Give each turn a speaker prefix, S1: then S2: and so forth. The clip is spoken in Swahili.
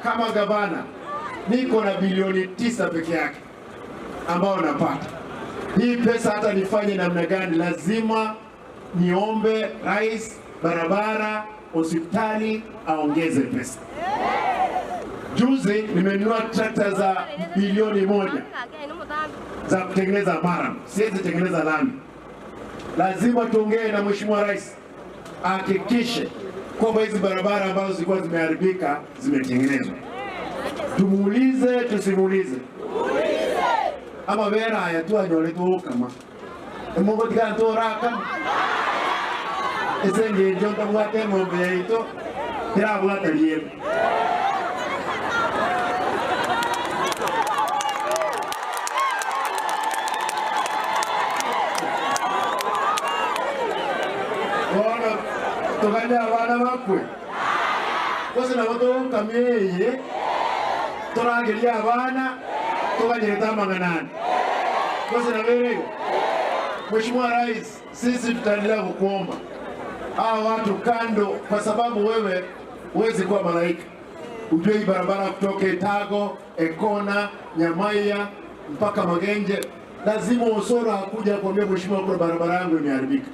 S1: Kama gavana niko na bilioni 9 peke yake ambayo napata. Hii pesa hata nifanye namna gani, lazima niombe rais, barabara, hospitali aongeze pesa. Juzi nimenunua trakta za bilioni 1 za kutengeneza murram, siwezi tengeneza lami. Lazima tuongee na Mheshimiwa Rais ahakikishe kwamba hizi barabara ambazo zilikuwa zimeharibika zimetengenezwa. Tumuulize tusimuulize? Ama vera haya tu anyole tu kama Mungu tika tu raka esenge njo tabwate ng'ombe yaito tirabwata riembe. Bono tuganya abana bakwe kose nabo tukamyeye turageria abana tuganyereta amang'anani kose naberego. Mheshimiwa Rais, sisi tutaendelea kukuomba hawa watu kando, kwa sababu wewe huwezi kuwa malaika. Ujue hii barabara kutoka Etago, Ekona, Nyamaiya mpaka Magenje, lazima Osoro akuja kuambia mheshimiwa, kuna barabara yangu imeharibika.